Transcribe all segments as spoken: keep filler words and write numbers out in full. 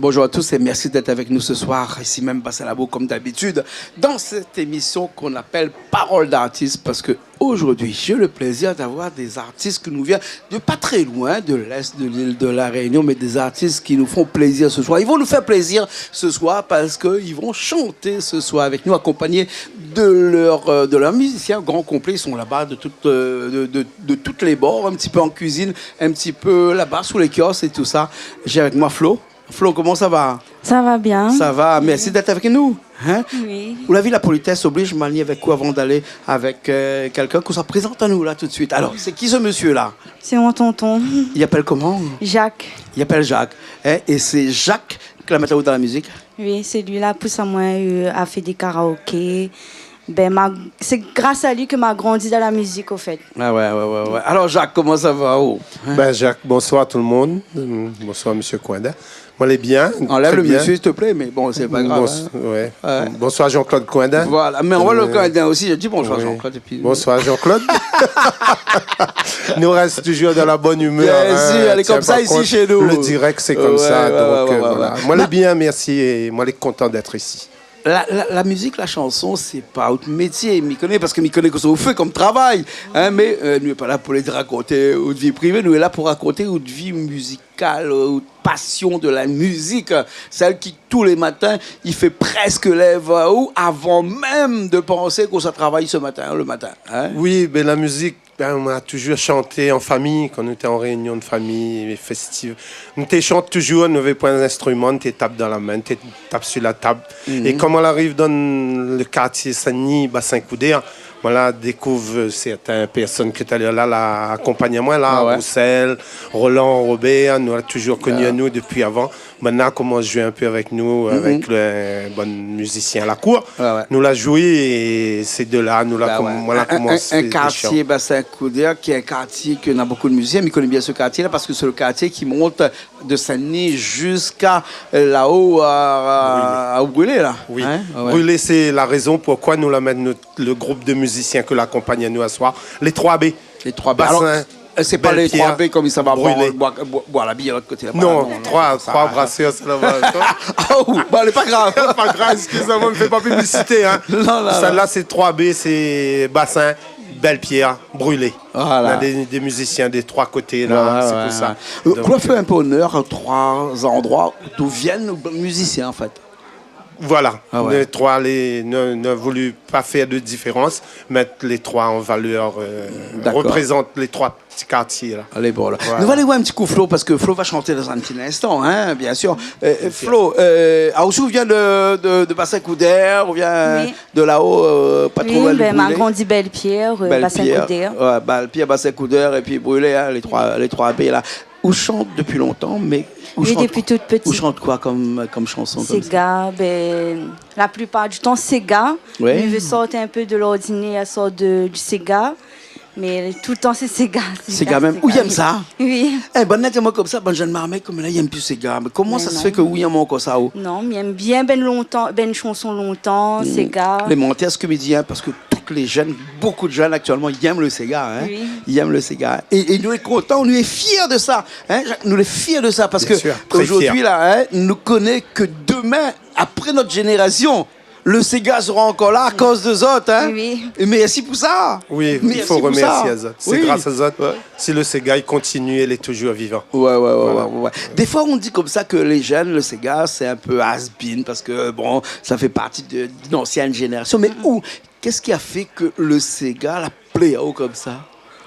Bonjour à tous et merci d'être avec nous ce soir, ici même, Bassin Labou, comme d'habitude, dans cette émission qu'on appelle Parole d'artiste, parce que aujourd'hui, j'ai le plaisir d'avoir des artistes qui nous viennent de pas très loin, de l'Est de l'île de la Réunion, mais des artistes qui nous font plaisir ce soir. Ils vont nous faire plaisir ce soir parce qu'ils vont chanter ce soir avec nous, accompagnés de leurs, euh, de leurs musiciens au grand complet. Ils sont là-bas de toutes, euh, de, de, de toutes les bords, un petit peu en cuisine, un petit peu là-bas sous les kiosques et tout ça. J'ai avec moi Flo. Flo, comment ça va ? Ça va bien. Ça va, merci d'être avec nous. Hein ? Oui. Ou la vi, la politesse oblige, mani avèk ou avan d'alé avèk, euh, quelqu'un k'ou sa prézant anou la tout de suite. Alors, c'est qui ce monsieur-là ? C'est mon tonton. Il appelle comment ? Jacques. Il appelle Jacques. Hein ? Et c'est Jacques ki la mèt aou dan la mizik ? Oui, sé li la pous amoin, euh, a fé dé karaoké. Ben, ma, sé gras a li ke ma grandi dan la mizik, o fèt. Ah ouais, ouais, ouais, ouais. Alors, Jacques, comment ça va, oh ? Hein ? Ben, Jacques, bonsoir tout le monde. Mm, bonsoir, monsieur Coindin. Moin lé bien, très bien. Enlève le monsieur, s'il te plaît, mais bon, c'est pas grave, hein. Bons-, ouais. Ouais. Bonsoir, Jean-Claude Coindin. Voilà, mais on voit le Coindin aussi. Je dis bonjour, Jean-Claude, et puis... Bonsoir, Jean-Claude. Nou rès toujour dan la bonne humeur, hein. Bien sûr, elle est comme ça ici chez nous. Tiens par contre, le direct, c'est comme ça, ouais, ouais, donc, euh, voilà. Moin lé bien, merci, é moin lé kontan d'être ici. La, la, la mizik, la shanson, sé pa out métié, mi koné, parske mi koné kosa ou fé kom travay, hein, mé, euh, nou lé pa la pou alé rakonté out vi privé, nou lé la pou rakonté out vi mizikal, euh, out pasion de la mizik, sèl ki, tou lé matin, i fé prèsk lèv aou avan mèm de pansé k'ou sa travay se matin, le matin, hein. Oui, ben, la mizik, ben, nou la toujour shanté an famiy, kan nou té an réunion de famiy, festif. Nou té shant toujour, nou navé poin zinstriman, nou té tap dan la min, nou té tap su la tab. Mhm. É kan moin la ariv dan le kartié Sin-Dni, Bassin Couderc, moin la dékouv sèrtin pèrsone ke talèr la, la akonpagn amoin la, ah ouais, Roussel, Roland, Robert, nou la toujour koni anou dopi avan. Banna la komans zoué in pé avèk nou, mhm, avèk le, bann mizisien la kour. Ouais, ouais. Nou la zoué é sé de la, nou la, bah kom-, ouais, moin la komans fé dé shan. In, in, in kartié, Bassin Couderc, ki lé in kartié ke na bonpé de mizisien, mé i koné bien se kartié-la, parske sé le kartié ki mont de Sin-Dni ziska, euh, la-o, a, a, a Brulé, la. Oui. Hein ? Ouais, ouais. Brulé, sé la rézon poukoi nou la mèt nout, le group de mizisien ke la akonpagn anou aswar, lé Trois B. Lé Trois B. Bassin, Bèlpièr, Brulé. Alor, euh, sé pa lé Trois B kom i sava boir, boir, boir, boir la bièr lot koté laba, non, non, non, troi, sé pa sa, troi brasèr, sé laba. Ah, ou, bon, lé pa grav. Pa grav, eskiz amoin, mi fé pa piblisité, hein. Non, non, non. Sèt-la, sé Trois B, sé Bassin, Bèlpièr, Brulé. Voilà. Nou na dé, dé mizisien dé troi koté, la, ouais, sé pou sa. Ouais, ouais. Donk, euh, ou la fé in pé onèr a troi zandroi d'ou i vien out bann mizisien, an fèt. Voilà. Ah ouais. Nou troi, lé, nou, nou la voulu pa fèr de diférans, mèt lé troi an valèr, euh, dakor, reprézant lé troi ti kartié, la. Alé, bon, la. Voilà. Nou va alé oir in ti kou Flo, parske Flo va shanté dan in ti linstan, hein, bien sûr. Euh, euh, bien sûr. Flo, euh, ah, ou osi ou vien de, de, de Bassin Couderc, ou vien, oui, de la-o, euh, pa tro loin de Brulé. Oui, ben, ma grandi Bèlpièr, euh, Bassin Couderc. Bèlpièr, ouais, Bèlpièr, Bassin Couderc, épi Brulé, hein, lé troi, lé Trois B, la. Ou shant dopi lontan, mé ou shant, oui, dopi tout piti. Ou shant koi kom, kom shanson komsa ? Séga, ben, la plipar di tan, séga. Ouais. Mi vé sort in pé de lordinèr, sort de, di séga. Mé toultan sé séga, séga, séga mèm. Séga, oui. Ou i yèm sa ? Oui. Eh, bann-la i di amoin komsa, bann jenn marmay koméla i yèm pi séga. Mé koman sa i fé ke ou i yèm ankor sa, ou ? Non, mi yèm bien bann lontan, bann shanson lontan, séga. Lé mantèr sak mi di, hein, parske tout lé jenn, bonpé de jenn aktièlman i yèm le séga, hein. Oui. I yèm le séga. É, é nou lé kontan, nou lé fièr de sa, hein, Jacques, nou lé fièr de sa, parske zordi la, hein, nou koné ke domin, apré nout zénérasion, le séga sera ankor la akoz de zot, hein. Oui, oui. É mèrsi pou sa. Oui, i fo remèrsié azot. Mèrsi pou sa. Oui. Sé gras azot. Ouais. Si le séga i kontinié, lé toujour vivan. Ouais, ouais, ouais, ouais, ouais. Voilà. Défoi, i di komsa ke lé jenn, le séga, sé in pé has-been, parske, bon, sa i fé parti de, d'in ansièn zénérasion. Mé ou, Kosa la fé ke le séga la plé aou komsa ?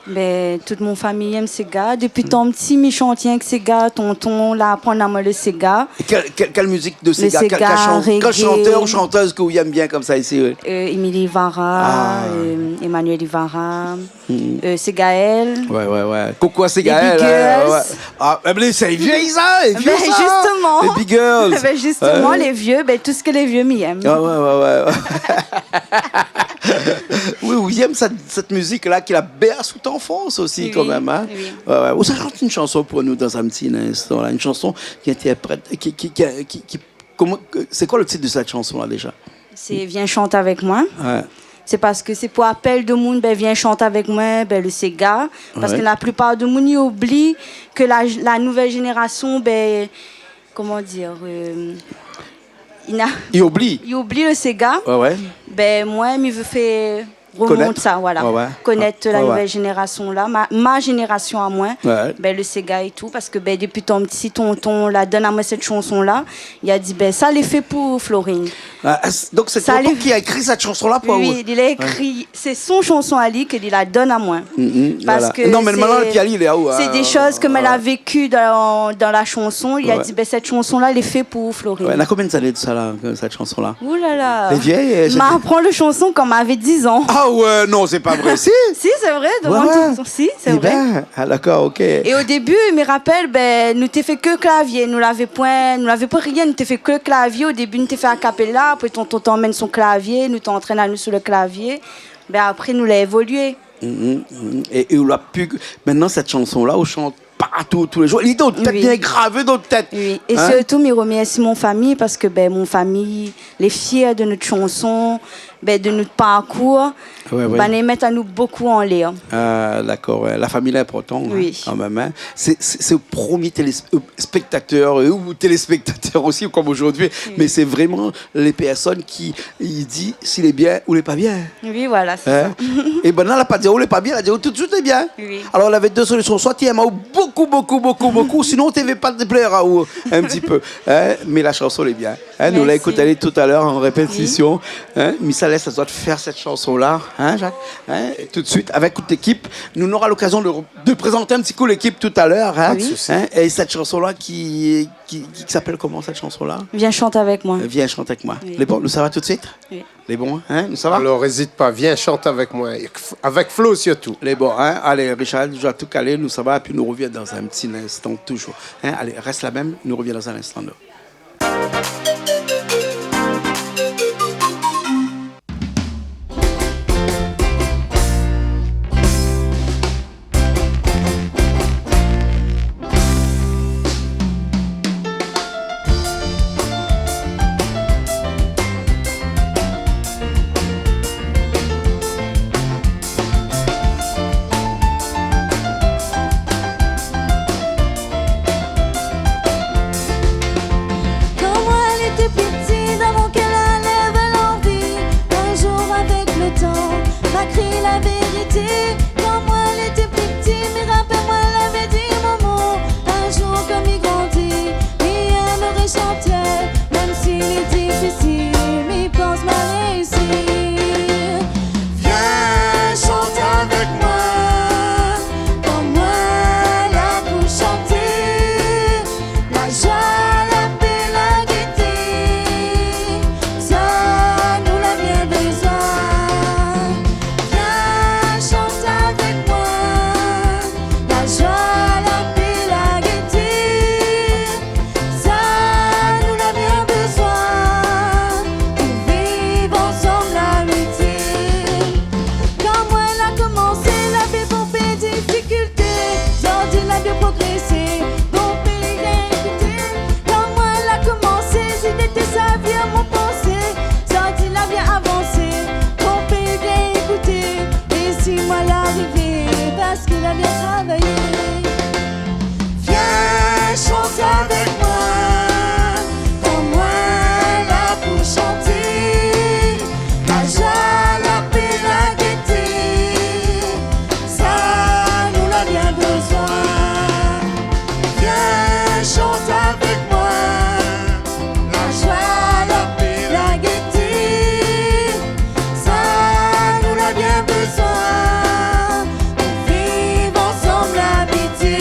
Ben, tout mon famiy i yèm séga. Dopi tan piti, mi shant rienk séga. Tonton la aprann amoin le séga. É kèl, kèl, kèl mizik de séga ? Le séga, kèl, kèl shan-, reggae. Kèl shantèr ou shantèz ke ou i yèm bien komsa isi, oui ? Euh, Émilie Ivara, ah, euh, Emmanuel Ivara, euh, Ségaël. Ouais, ouais, ouais. Koukou a Ségaël, hein, ouais. Les Big Girls. Ah, mé sé vié sa, lé vié sa. Ben, justement. Les Big Girls. Ben, justement, hein ? Les vieux, ben, tout sak lé vié mi yèm. Ah, ouais, ouais, ouais, ouais. Oui, ou i yèm sèt, sèt mizik-la ki la bèrs out anfans osi, kan mèm, hein. Oui, oui. Ouais, ouais. Ou sa shant in shanson pou nou dan in ti linstan, la. In shanson ki intèrprèt, ki, ki, ki, ki, ki, koman, ke, sé koi le tit de sèt shanson-la, déja ? Sé Viens chanter avec moi. Ouais. Sé parske sé pou apèl demoun, ben, vien shant avèk moin, ben, le séga. Parske la plipar demoun i oubli ke la, la nouvèl zénérasion, ben, koman dir, euh, i na, i oubli. I oubli le séga. Ouais, ouais. Bin, moin, mi vé fé remont sa, voilà. Konèt. Ouais, ouais. Konèt la nouvèl zénérasion la, ma, ma zénérasion amoin, bin, le séga é tou, parske, bin, dopi tan pti, tonton la donn amoin sèt shanson-la, li la di, bin, sa lé fé pou Florine. Ah, ah, donk sé tonton ki la ékri sèt shanson-la pou ou ? Oui, li la ékri, sé son shanson ali ke li la donn amoin. Parske sé, sé dé shoz ke moin la véki dan, dan la shanson. Li la di, bin, sèt shanson-la lé fé pou Florine. Ouais, na konbien d'ané de sa la, ke sèt shanson-la ? Ouh la la. Lé vié, euh, ma aprann le shanson kan ma lavé diz an. Ah ouais, non, sé pa vré. Si. Si, sé vré, dovan tout. Si, sé vré. Eh ben, ah, dakor, ok. É o débi, mi rapèl, bin, nou té fé ke klavié, nou lavé poin, nou lavé poin rien, nou té fé ke klavié. O débi, nou té fé a capella, apré tonton té amenn son klavié, nou té antrenn anou sou le klavié. Bin, apré, nou la évolié. Mhm, mhm. É, é ou la pu, mintnan, sèt shanson-la, ou shant partou, tou lé zour. Li lé dan out tèt, li lé gravé dan out tèt. Oui. É sirtou, mi remèrsi mon fami parske, bin, mon fami lé fièr de nout shanson, bin, de nout parkour. Ouais, ouais. Bin, i mèt anou bokou anlèr. Ah, dakor, ouais. La fami lé inportan, hein, kan mèm, hein. Oui. Sé, sé, sé le promié télés-, euh, spèktatèr, euh, ou téléspèktatèr osi, kom zordi. Oui. Mé sé vréman lé pèrsone ki, i di si lé bien ou lé pa bien. Oui, voilà, sé sa. Hein ? É bin, la, la pa di ou lé pa bien, la di ou tout de suite lé bien. Oui. Alor, lavé dé solision. Soi ti èm aou bokou, bokou, bokou, bokou, sinon té vé pa déplèr aou in ti pé. Hein ? Mé la shanson lé bien. Hein, nou la ékout ali talèr an répétision. Mèrsi. Hein, mi sa lès azot fé sèt shanson-la, hein, Jacques ? Hein, tout de suite, avèk tout lékip. Nou nora lokazion de, de prézant in ti kou lékip talèr, hein. Pa de sousi. Hein, é sèt shanson-la ki, ki, ki, ki apèl koman, sèt shanson-la ? Viens chanter avec moi. Euh, Viens chanter avec moi. Oui. Lé bon, nou sava tout de suite ? Oui. Lé bon, hein, nou sava ? Alor, ézit pa, Viens chanter avec moi. Avèk Flo sirtou. Lé bon, hein. Alé, Richard, zot la tout kalé, nou sava, épi nou revien dan in ti linstan touzour. Hein, alé, rès la mèm, nou revien dan in instan, nou. Kan moin lété pli pti, dan mon kèr lavé lanvi, in zour avèk le tan, ma kri la vérité. Kan moin lété pli pti, mi rapèl moin lavé di momon, in zour ke mi grandi, mi èmré shanté, mèm si lé difisil, mi pans ma réisi. Viens chanter avec moi, kan moin la pou shanté, la joie, la paix, la gaieté, sa nou la bien bezoin. Viens chanter avec moi, la joie, la paix, la gaieté, sa nou la bien bezoin pou viv ansanm, lamitié. Kan moin la komansé, lavé bonpé difikilté, zordi la bien progrésé, bonpé bien ékouté. Kan moin la komansé, zidé té sa vien mon pansé, zordi la bien avansé, bonpé bien ékouté. É si moin la arivé, parske la bien travayé. Viens chanter avec moi, kan moin la pou shanté, la joie, la paix, la gaieté, sa nou la bien bezoin. Viens chanter avec moi, la joie, la paix, la gaieté, sa nou la bien bezoin pou viv ansanm, lamitié.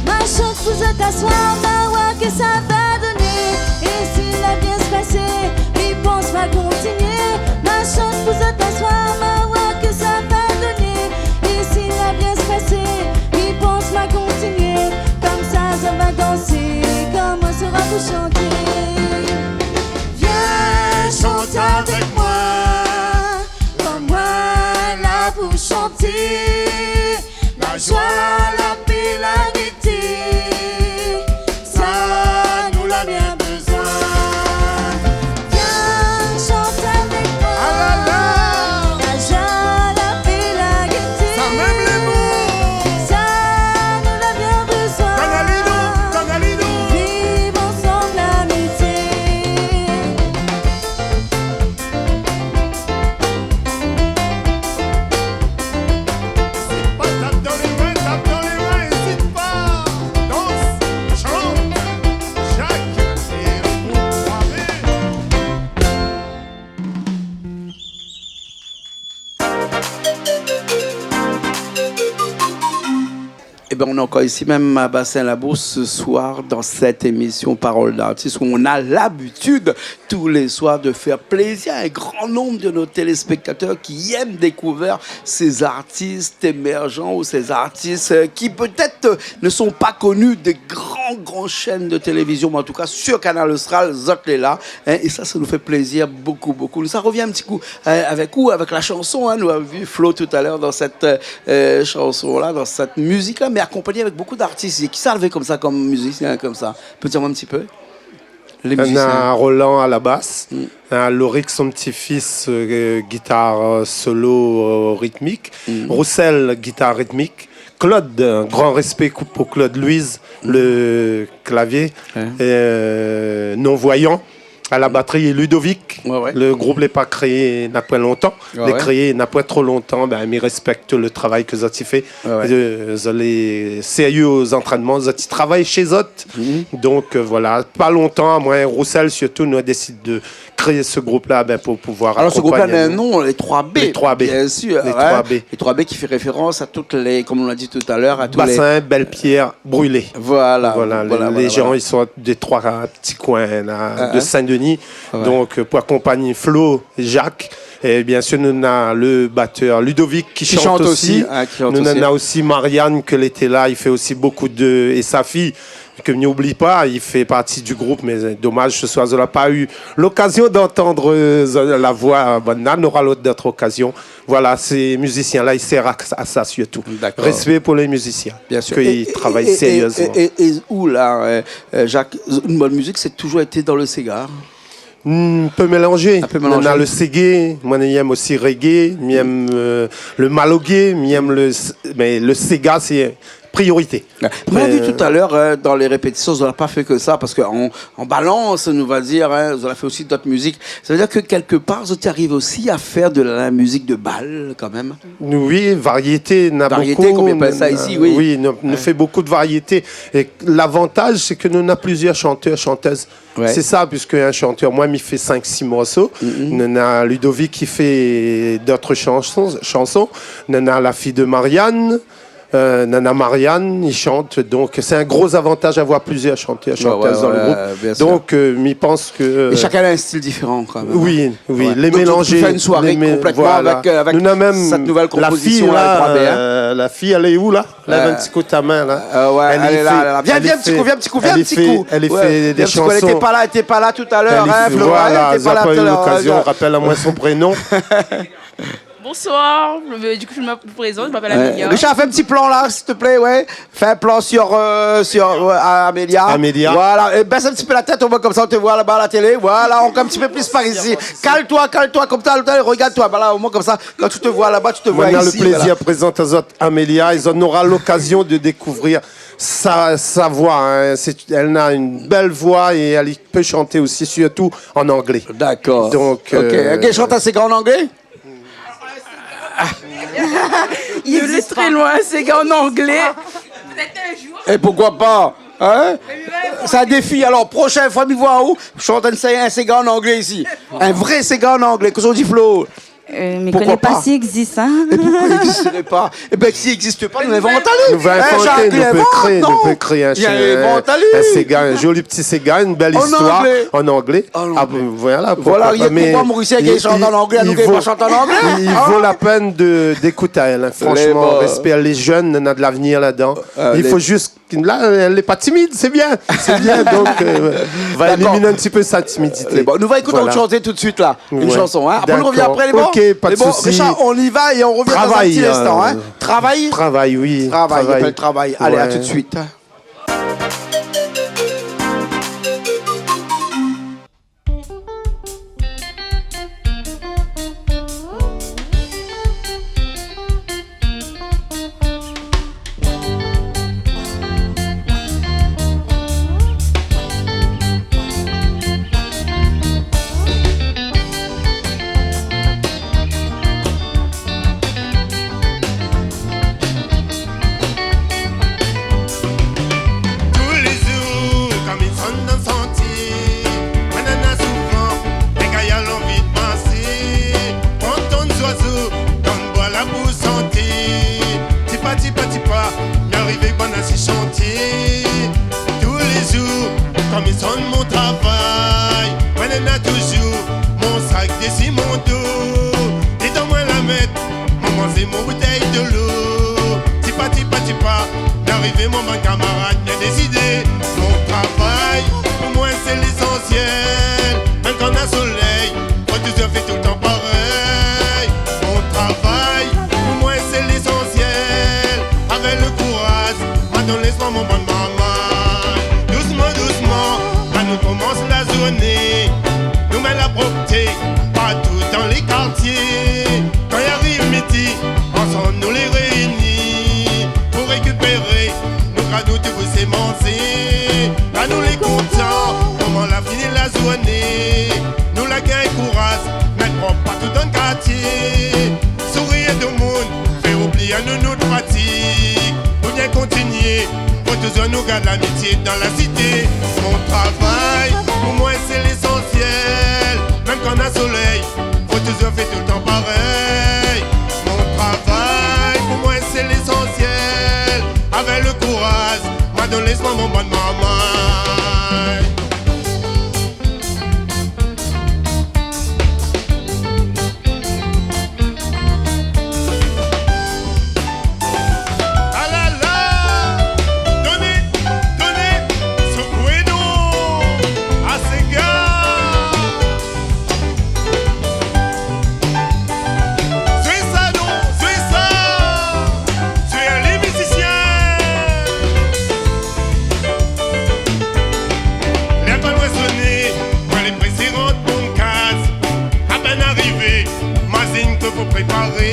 Ma shant pou zot aswar, ma oir ke sa va doné. É si la bien pasé, mi pans ma kontinié. Ma shant pou zot aswar, ma oir ke sa va doné. É si la bien pasé, mi pans ma kontinié. Komsa zot va dansé, kan moin sra pou shanté. Viens chanter avec moi, kan moin la pou shanté, la joie, la paix, la gaieté, sa Eh ben, on est encore ici même à Bassin Labou ce soir dans cette émission Parole d'artiste où on a l'habitude tous les soirs de faire plaisir à un grand nombre de nos téléspectateurs qui aiment découvrir ces artistes émergents ou ces artistes, euh, qui peut-être, euh, ne sont pas connus des grands, grands chaînes de télévision, mais en tout cas sur Kanal Austral, zot lé la, hein, et ça, ça nous fait plaisir beaucoup, beaucoup. Ça revient un petit coup euh, avec ou, avec la chanson, hein, nou la vi Flo tout à l'heure dans cette, euh, chanson-là, dans cette musique-là, mais accompagné avec beaucoup d'artistes. Et qui sa lavé comme ça, comme musicien, comme ça ? Peux dire un petit peu ? Les musiciens. Na Roland à la basse, na Lorik, son petit-fils, euh, guitare, euh, solo, euh, rythmique, Roussel, guitare rythmique, Claude, euh, grand respect pou Claude Louise, le clavier, euh, non-voyant. À la batterie, Ludovic. Ouais, ouais. Le group lé pa kréé na poin lontan. Ouais, ouais. Lé kréé na poin tro lontan. Ben, mi respèk le travay ke zot i fé. Ouais, ouais. Euh, zot lé sérieux aux entraînements, zot i travay shé zot. Donc, euh, voilà, pa lontan, moin, Roussel surtout, nou la désid de kréé ce group-là, ben, pou pouvoir akonpagn anou. Alors, ce groupe-là a un nom, les trois B, bien sûr, hein. Les trois B. Les trois B qui fait référence à toutes les, comme on l'a dit tout à l'heure, à tous les... Bassin, Belle-Pierre, Brûlé. Voilà, voilà, voilà, voilà. Les gens, ils sont des trois petits coins, là, de Saint-Denis. Ouais. Donc, euh, pou akonpagn Flo, Jacques, et bien sûr, nou na le batteur Ludovic qui chante aussi, hein, qui chante aussi. Nou na aussi Marianne, ke lété la, i fé aussi beaucoup de, et sa fille, ke mi oubli pa, i fé parti du group, mé domaz, ce soir, zot la pa u l'occasion d'entendre, euh, la voix, euh, banna, nora lot, d'ot okazion. Voilà, sé mizisien-la, i sèr a, a sa surtout. D'accord. Respé pou lé mizisien. Bien sûr. Ke i travay sériezman. Et, et, et, et ou la, euh, euh, Jacques, une bonne musique, c'est toujours été dans le séga ? Hmm, pé mélanzé. Un peu mélangé. Nou na le seggae, moin, mi yèm aussi reggae, mi yèm, euh, le malogué, mi yèm le s-, mé le séga, sé priorité. Ouais. Moin la vi tout à l'heure, euh, dans les répétitions, zot la pa fé ke sa, parce que en, en balance, nou va dir, hein, zot la fé aussi d'ot mizik. Ça veut dire que quelque part, zot i ariv aussi à faire de la musique de bal, quand même. Oui, variété, na beaucoup. Variété, comme i apèl sa isi, oui. Oui, nou, nou fé beaucoup de variétés. Et l'avantage, c'est que nou na plusieurs chanteurs, chanteuses. Ouais. C'est ça, puisque un chanteur, moin, mi fé cinq, six morceaux. Nou na Ludovic qui fait d'autres chansons, chansons. Nou na la fille de Marianne. Euh, nou na Marianne, i chante. Donc, c'est un gros avantage d'avoir plusieurs chanteurs, chanteuses dans le groupe. Ouais, ouais, bien sûr. Donc, euh, mi pans que, euh... Et chacun a un style différent, quand même, hein. Oui, oui. Ouais. Donc, tu peux faire une soirée complètement avec, euh, avec cette nouvelle composition-là, les trois B, hein. Nou na mèm la fille, là, euh, la fille, elle est où, là ? Lèv in ti kou ta min, la. Euh, ouais, elle lé la, lé la. Viens, viens, in ti kou, viens, in ti kou, viens, in ti kou. Elle fait des chansons. Elle fait des chansons. T'es pas là, t'es pas là tout à l'heure, hein, Florent, t'es pas là tout à l'heure. Voilà, zot la pa u l'occasion, rapèl amoin son prénom. Bonsoir, euh, du coup, je me présente, je m'appelle Amélia. Richard, fais un petit plan là, s'il te plaît, ouais. Fais un plan sur, euh, sur, euh, Amélia. Amélia. Voilà, et baisse un petit peu la tête, au moins comme ça, on te voit là-bas à la télé. Voilà, encore un petit peu plus par ici. Cale-toi, cale-toi, comme ça, regarde-toi, voilà, au moins comme ça, quand tu te vois là-bas, tu te vois ici, voilà. Moin, na le plaisir prézant azot Amélia, et zot nora l'occasion de découvrir sa, sa voix, hein. C'est, elle a une belle voix et elle peut chanter aussi, surtout en anglais. D'accord. Donc, euh, ok, chante un séga en anglais ? Il existe pas. De très loin, séga en anglais. Peut-être un jour. Et pourquoi pas ? Hein ? C'est un défi. Alors, prochaine fois, mi voi aou, chante un sé-, un séga en anglais ici. Un vrai séga en anglais. Kosa ou di, Flo ? Euh, mi koné pa si i exist, hein. Pourquoi pas ? Et pourquoi il n'existerait pas ? Eh ben, si i exist pa, nou invant ali. Nou va invant, nou pé kréé, nou pé kréé in, in séga, in zoli ti séga, une belle histoire en anglais. En anglais. Ah, voilà, pourquoi pas. Mé i, i, i vo la pèn de, d'ékout aèl, hein. Franchement, respect, lé jenn, na de l'avenir ladan. I fo zis La, lé pa timid, sé bien, sé bien. Donk, euh, va éliminé in ti pé sa timidité. D'accord. Lé bon. Nou va ékout in shanson tout de suite la. Voilà. Une chanson, hein. Après, nou revien après, lé bon ? D'accord. Ok, pas de souci. Lé bon, Richard, on y va et on revient dans un petit instant, hein. Travail, euh, travail, oui. Travail, i apèl Travail. Allez, à tout de suite. Kan mi sonn mon travay, moin néna toujour mon sak dési mon do. Dedan moin la mèt mon manzé, mon boutèy dolo. Tipa, tipa, tipa, mi arivé, mon bann kamarad, bien désidé. Mon travay, pou moin, sé lésansièl. Mèm kan na solèy, fo toujour fé toultan parèy. Mon travay, pou moin, sé lésansièl. Avèk le kouraz, ma donn léspoir mon bann marmay. Dousman, dousman, la nou komans la zourné. Nou mèt la propté partou dan lé kartié. Kan i ariv midi, ansanm nou lé réini pou rékipéré nou granou, tout pou sé manzé. La nou lé kontan, koman la fini la zourné. Nou la gingn kouraz, mèt prop partou dan kartié. Sourir domoun, fé oubli anou nout fatig. Pou bien kontinié, fo toujour nou gard lamitié dan la sité. Mon travay, pou moin, sé lésansièl. Mèm kan na solèy, fo toujour fé toultan parèy. Mon travay, pou moin, sé lésansièl. Avèk le kouraz, ma donn léspoir mon bann marmay. Alala, doné, doné, sekoué nou, a séga. Zoué sa non, zoué sa. Zoué lé mizisien. Lèr pa loin soné, moin lé présé rant mon kaz. Apèn arivé, mazine ke fo préparé.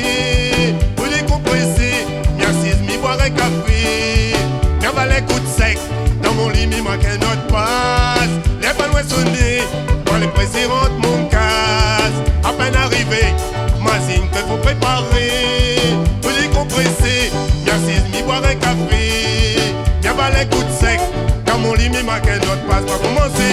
Pou dékonprésé, mi asiz, mi boir in kafé. Mi aval in kou d'sèk, dan mon li mi mark in not paz. Lèr pa loin soné, moin lé présé rant mon kaz. Apèn arivé, mazine ke fo préparé. Pou dékonprésé, mi asiz, mi boir in kafé. Mi aval in kou d'sèk, dan mon li mi mark in not paz. Pa komansé.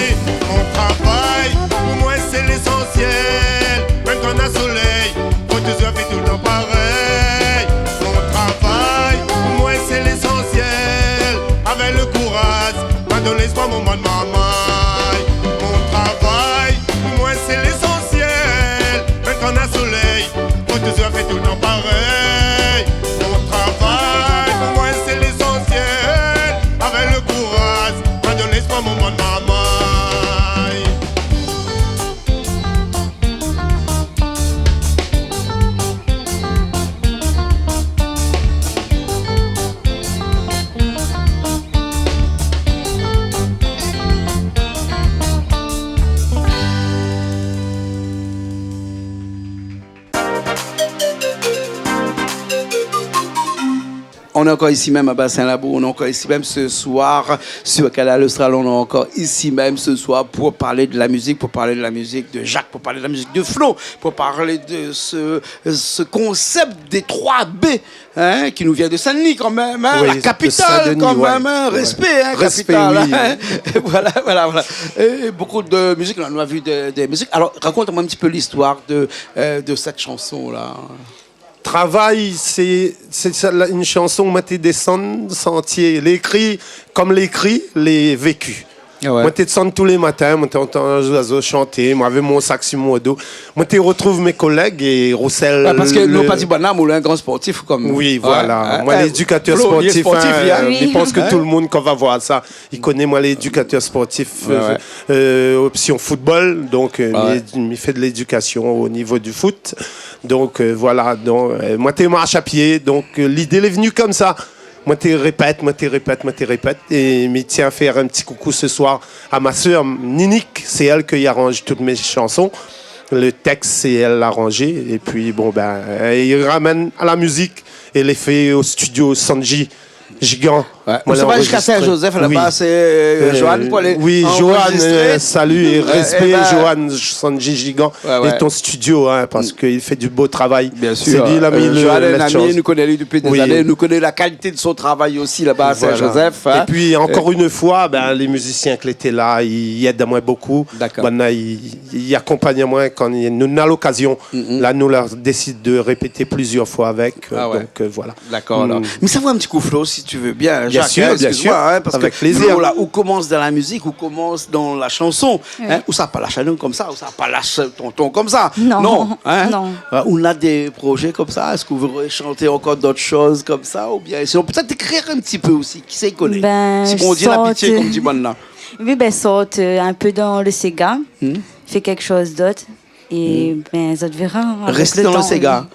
Mon travay, pou moin sé lésansièl. Mèm kan na solèy, fo toujour fé toultan parèy. Mon travay, pou moin sé lésansièl. Avèk le kouraz, ma donn léspoir mon bann marmay. Mon travay, pou moin sé lésansièl. Mèm kan na solèy, fo toujour fé toultan parèy. Mon travay, pou moin sé lésansièl. Avèk le kouraz, ma donn léspoir mon bann marmay. On est encore ici même à Bassin Labou, on est encore ici même ce soir sur Kanal Austral, on est encore ici même ce soir pour parler de la musique, pour parler de la musique de Jacques, pour parler de la musique de Flo, pour parler de ce, ce concept des trois B, hein, qui nous vient de Saint-Denis quand même, hein, oui, la capitale quand même, hein, respect, hein, respect, capitale, oui, hein. Voilà, voilà, voilà. Et beaucoup de musique, on a vu des, des musiques. Alors, raconte-moi un petit peu l'histoire de, euh, de cette chanson-là. Travay, sé, sé sa la, in shanson moin té désann santié. Lé ékri, kom lé ékri, lé véki. Ah ouais. Moin té désann tou lé matin, moin té antann zoizo shanté, moin avèk mon sak si mon do. Moin té retrouv mé kolèg é Roussel. Ouais, parske le, nou pa di banna, ou lé in gran sportif kom. Oui, voilà. Ouais, moin, euh, lédikatèr sportif, Flo, li lé sportif, hein, li, hein. Mi pans ke tout le moun, kan va voir sa, i koné moin, lédikatèr sportif, ouais, euh, ouais, euh, opsion football. Donk, euh, ouais, mi, mi fé de lédikasion o nivo du foot. Donk, euh, voilà, donk, euh, moin té marsh a pié, donk, euh, lidé lé vni komsa. Moin té répèt, moin té répèt, moin té répèt, é mi tien a fèr in ti koukou se soir a ma sèr Ninik, sé èl ki aranj tout mé shanson. Le tèks, sé èl la aranjé, épi, bon, bin, euh, i ramèn a la mizik, é lé fé o studio Sanji Gigant. Ouais. Moin, sa va ziska Saint-Joseph, laba, sé, euh, Johan, pou alé anrozistré. Oui, Johan, euh, salut et respect, Johan, Sanji Gigant, et ton studio, hein, parce qu'il fait du beau travail. Bien sûr. Sé li la mi, euh, Johan, in ami, nou koné ali dopi dé zané, nou koné la kalité de son travay osi laba à Saint-Joseph, hein. Voilà. Et puis, encore une fois, ben, les musiciens ki lété la, i èd amoin bokou. D'accord. Banna i, i akonpagn amoin kan nou néna lokazion. La, nou la désid de répété plizièr foi avèk, euh, donk, euh, voilà. D'accord, alors. Mé sa va in ti kou, Flo, si tu veux bien, hein. Bien sûr, bien sûr. Excuse-moi, hein, parce que Flo, là, ou commences dans la musique, ou commences dans la chanson, hein, ou sa pa lash anou konmsa, ou sa pa lash tonton konmsa. Non, non. Euh, ou na des projets comme ça, est-ce que vous voudrez chanter encore d'autres choses comme ça, ou bien sinon peut-être écrire un petit peu aussi, qui sait, i koné. Si on dit la pitié, euh, comme dit Manna. Oui, ben, sort, euh, un peu dans le séga, fé quelque chose d'autre. É ben, zot i verra avèk le tan. Reste dans le séga.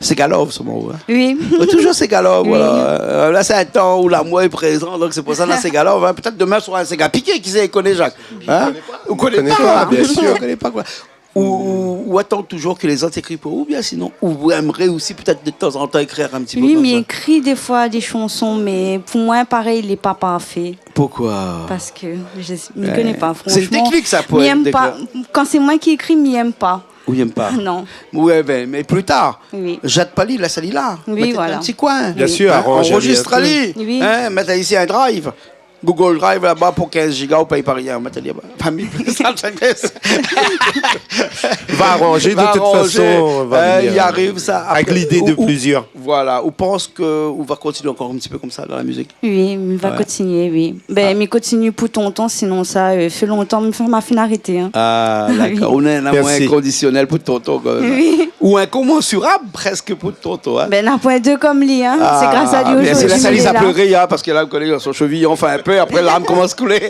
Séga love, sa, moin, ouais. Oui. Toujours séga love, voilà. Euh, la sé in tan ou lamour lé prézan, donk sé pou sa, la séga love, hein. Pétèt demin sra in séga piké, kisa i koné, Jacques. Hein ? Ou koné pa, bien sûr. Ou koné pa, koi. Ou, ou, ou atann toujours ke lé zot i ékri pou ou, oubien sinon, ou émré osi pétèt de tan zan tan ékrir in ti pé konmsa. Oui, mi ékri défoi dé shanson, mé pou moin, parèy, lé pa parfé. Pourquoi ? Parce que je, mi koné pa, franchement. C'est une technique, ça, pour écrire. Mi èm pa. Kan sé moin ki ékri, mi èm pa. Ou èm pa. Non. Ouais, ben, mé pli tar, jèt pa li, lès ali la. Oui, voilà. Mèt ali dan in ti koin. Bien sûr, aranz ali in trik. Anrozistr ali. Oui. Hein, mèt ali si in drive. Google Drive laba pou kinz giga, ou pèy pa rien. Mèt ali laba. Fami, sa, sa, sa. Va aranzé, de tout fason, va vnir. Euh, i ariv sa apré. Avèk lidé de plizièr. Voilà, ou pans ke ou va kontinié ankor in ti pé konmsa dan la mizik ? Oui, mi va kontinié, oui. Ben, mi kontinié pou tonton, sinon sa, euh, fé lontan, mi fé, ma fine arété, hein. Ah, dakor. Oui. Ou néna in amour inkondisionèl pou tonton, kan mèm, hein. Oui. Ou inkomansirab, prèsk, pou tonton, hein. Ben, na poin dé konm li, hein. Sé gras a li ojourdui, si lé la. Ah, mèrsi. Lès ali sa pléré, hein, parske la, ou koné, son shevi i anfl in pé, apré, larm i komans koulé.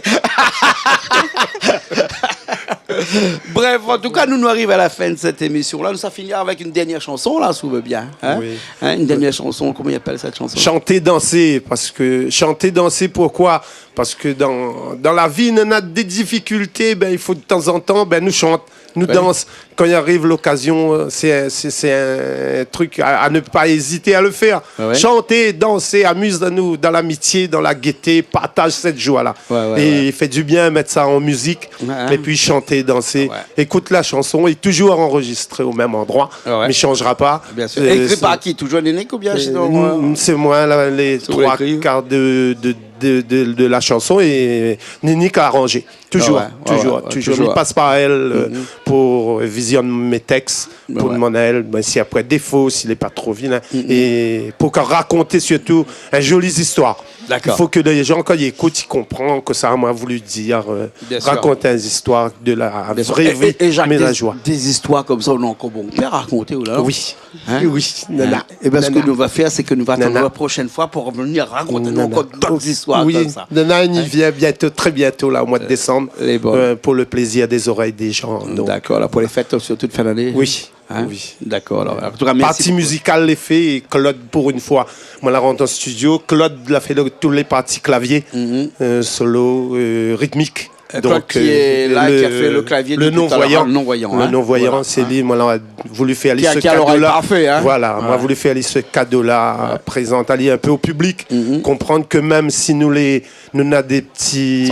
Bref, an tou ka, nou, nou ariv a la fin de sèt émisyon-la. Nou sa fini avèk in dèrnièr shanson, la, si ou vé bien, hein ? Oui. Hein, in dèrnièr shanson, koman i apèl sèt shanson ? Shanté, dansé, parske shanté, dansé, poukoi ? Parske dan, dan la vi, nou na dé difikilté, ben, i fo de tan zan tan, ben, nou shant, nou dans. Kan i ariv lokazion, euh, sé, sé, sé in trik a, a ne pa ézité a le fèr. Ouais, ouais. Shanté, dansé, amiz anou dan lamitié, dan la gété, partaz sèt joi-la. Ouais, ouais, ouais. É fé di bien, mèt sa an mizik. Ouais, hein. Épi shanté, dansé. Ouais. Ékout la shanson, lé toujour anrozistré o mèm androi, mé i shanjra pa. Bien sûr. Euh, ékri par ki ? Toujour Ninik oubien sinon, euh, sé moin, la, lé troi kar de, de, de, de, de la shanson é Ninik la aranzé. Toujour, toujour, toujour. Mi pas par èl, euh, pou vizioné mé tèks, pou demann aèl, ben, si apré défo, si lé pa tro vilin. É pou rakonté sirtou in zoli zistoir. Dakor. I fo ke lé jan, kan i ékout, i konpran kosa moin la voulu dir, euh, rakont in zistoir de la vré vi, mé la joi. Bien sûr. É, é Jacques, dé, dé zistoir konmsa, ou na ankor bonpé a rakonté, ou la, non ? Oui. Hein ? Oui, nana. Hein ? É ben, sak nou va fèr, sé ke nou va atann la proshèn foi pou revnir rakont anou ankor dot zistoir konmsa. Oui, nana, i vien bientô, trè bientô, la, o moi de désanm, euh, pou le plézir dé zorèy dé jan, donk. Dakor, la, pou lé fèt, sirtou de fin d'ané. Oui. Hein ? Oui. Dakor, alor, an tou ka, mèrsi bokou. Parti mizikal lé fé, é Claude, pou in foi, moin la rant an studio, Claude la fé le, tout lé parti klavié, euh, solo, euh, ritmik. Euh, Claude ki lé la, ki la fé le klavié dopi talèr, le non-voyant, hein. Donk, euh, le, le non-voyant, sé li, moin la voulu fé ali se kado-la. Voilà. Ki a, ki a lorèy parfé, hein. Voilà, moin la voulu fé ali se kado-la, prézant ali in pé o piblik, konprann ke mèm si nou lé, nou na dé ti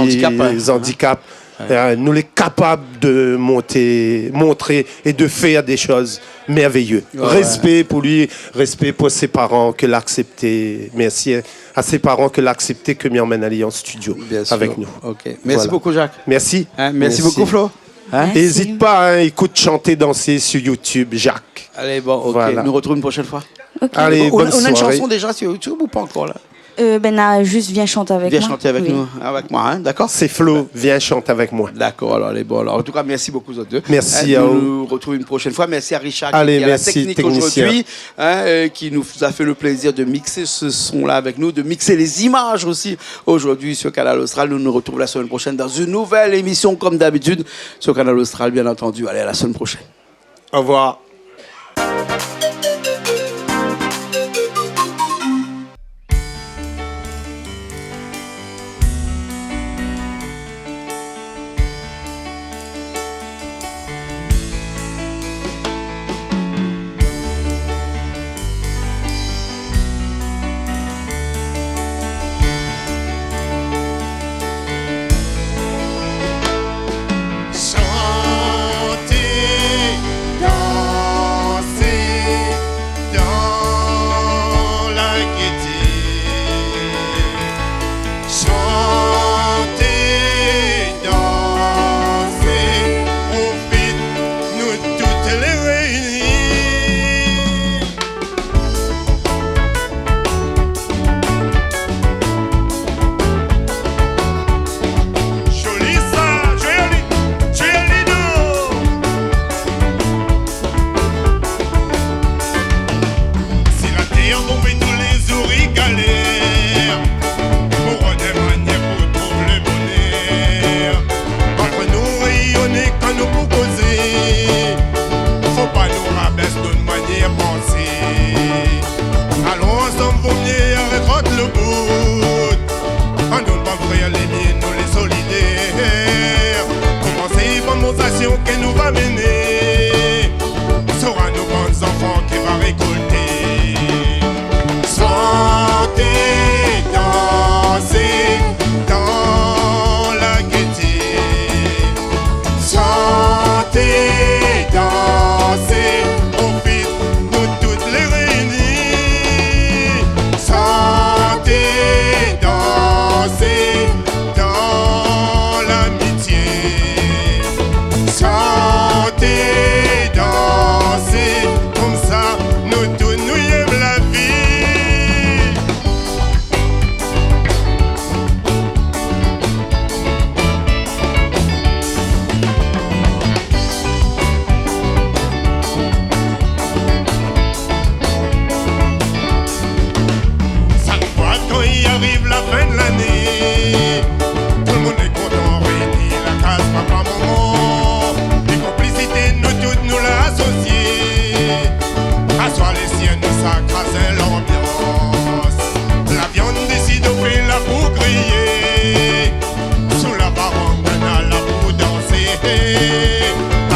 zandikap, euh, nou lé kapab de monté, montré é de fèr dé shoz mèrvéyé. Ouais, ouais. Rèspé pou li, rèspé pou sé paran ke la aksèpté. Mèrsi, hein, a sé paran ke la aksèpté ke mi amenn ali an studio avèk nou. Bien sûr. Ok. Voilà. Mèrsi bokou, Jacques. Mèrsi. Hein, mèrsi bokou, Flo. Hein ? Mèrsi. Ézit pa, hein, ékout Shanté Dansé sur YouTube, Jacques. Alé, bon, ok. Voilà. Nou retrouv in proshèn foi. Ok. Alé, bonne soirée. Ou na, ou na in shanson déja sur YouTube ou pa ankor, la ? Euh, ben, na zis Vien shant avèk moin. Vien shant avèk nou, avèk moin, hein, dakor ? Oui. Sé Flo, Vien shant avèk moin. Dakor, alor, alé, bon, alor, an tou ka, mèrsi bokou, zot dé. Mèrsi a ou. Euh, nou, nou retrouv in proshèn foi. Mèrsi a Richard ki lé a la teknik zordi, hein, euh, ki nou a fé le plézir de mixé se son-la avèk nou, de mixé lé zimaz osi zordi sur Kanal Austral. Nou, nou retrouv la semèn proshèn dan in nouvèl émisyon, konm dabitid, sur Kanal Austral, bien antandi. Alé, a la semèn proshèn. Au revoir. Shanté, dansé,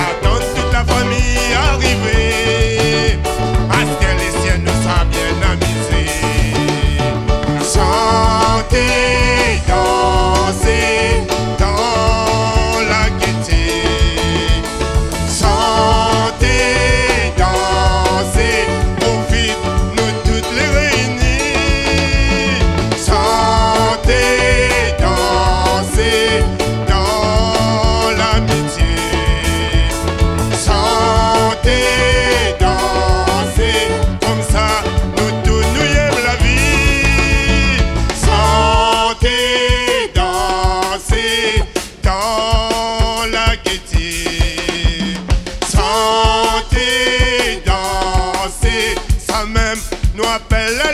Atann tout la fami arivé. Astèr lé sièn, nou sa bien amizé. Santé, dansé dan la gété. Santé, dansé, profit nou tout lé réini. Santé, dansé dan lamitié. Santé, dansé, konmsa nou tout nou yèm la vi. Santé, dansé dan la gété. Santé, dansé, sa mèm nou apèl la